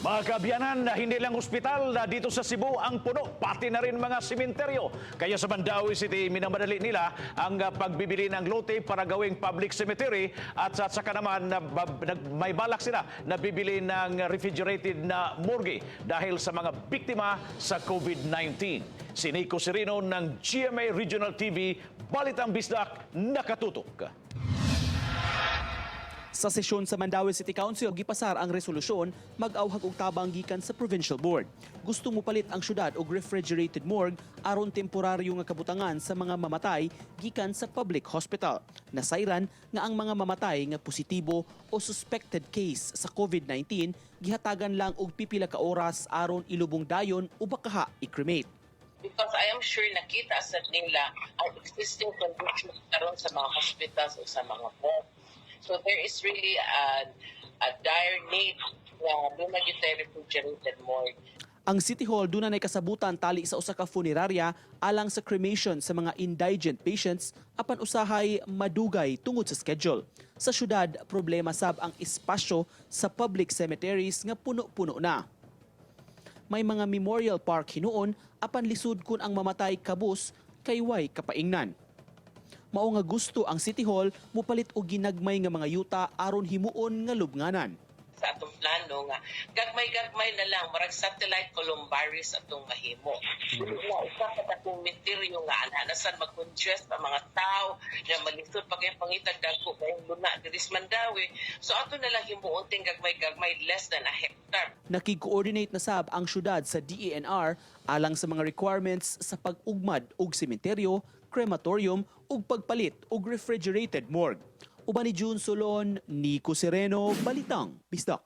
Mga kaabyanan, na hindi lang ospital na dito sa Cebu ang puno, pati na rin mga sementeryo. Kaya sa Mandaue City, minamadali nila ang pagbibili ng lote para gawing public cemetery at sa saka naman na, may balak sila na bibili ng refrigerated na morgue dahil sa mga biktima sa COVID-19. Si Nico Sereno ng GMA Regional TV, Balitang Bisdak, nakatutok. Sa sesyon sa Mandaue City Council, gipasar ang resolusyon mag-awhag og tabang gikan sa Provincial Board. Gusto mopalit ang syudad og refrigerated morgue aron temporaryo nga kabutangan sa mga mamatay gikan sa public hospital. Nasayran nga ang mga mamatay nga positibo o suspected case sa COVID-19 gihatagan lang og pipila ka oras aron ilubong dayon o bakaha i-cremate. Because I am sure nakita sa nila ang existing conditions karon sa mga hospitals o sa mga morgue. So there is really a dire need na duna gyud refrigerated morgue. Ang City Hall duna nay kasabutan tali sa usa ka funeraria alang sa cremation sa mga indigent patients, apan usahay madugay tungod sa schedule. Sa syudad, problema sab ang espasyo sa public cemeteries nga puno-puno na. May mga memorial park hinuon, apan lisod kun ang mamatay kabus kay way kapaingnan. Mao nga gusto ang City Hall mupalit og ginagmay nga mga yuta aron himuon nga lubnganan. Sa atong plano nga gagmay-gagmay na lang, murag satellite columbaries atong mahimo. Dili na usa ka dakong misteryo nga ana nasan mag-congest ang mga tao nga malisod pa kay pangitag dagko kayong luna diri sa Mandaue. So ato na lang himuon ting gagmay-gagmay, less than a hectare. Nakig-coordinate na sab ang syudad sa DENR alang sa mga requirements sa pag-ugmad og sementeryo, crematorium ug pagpalit og refrigerated morgue. Uban ni June Solon, Nico Sereno, Balitang Bisdak.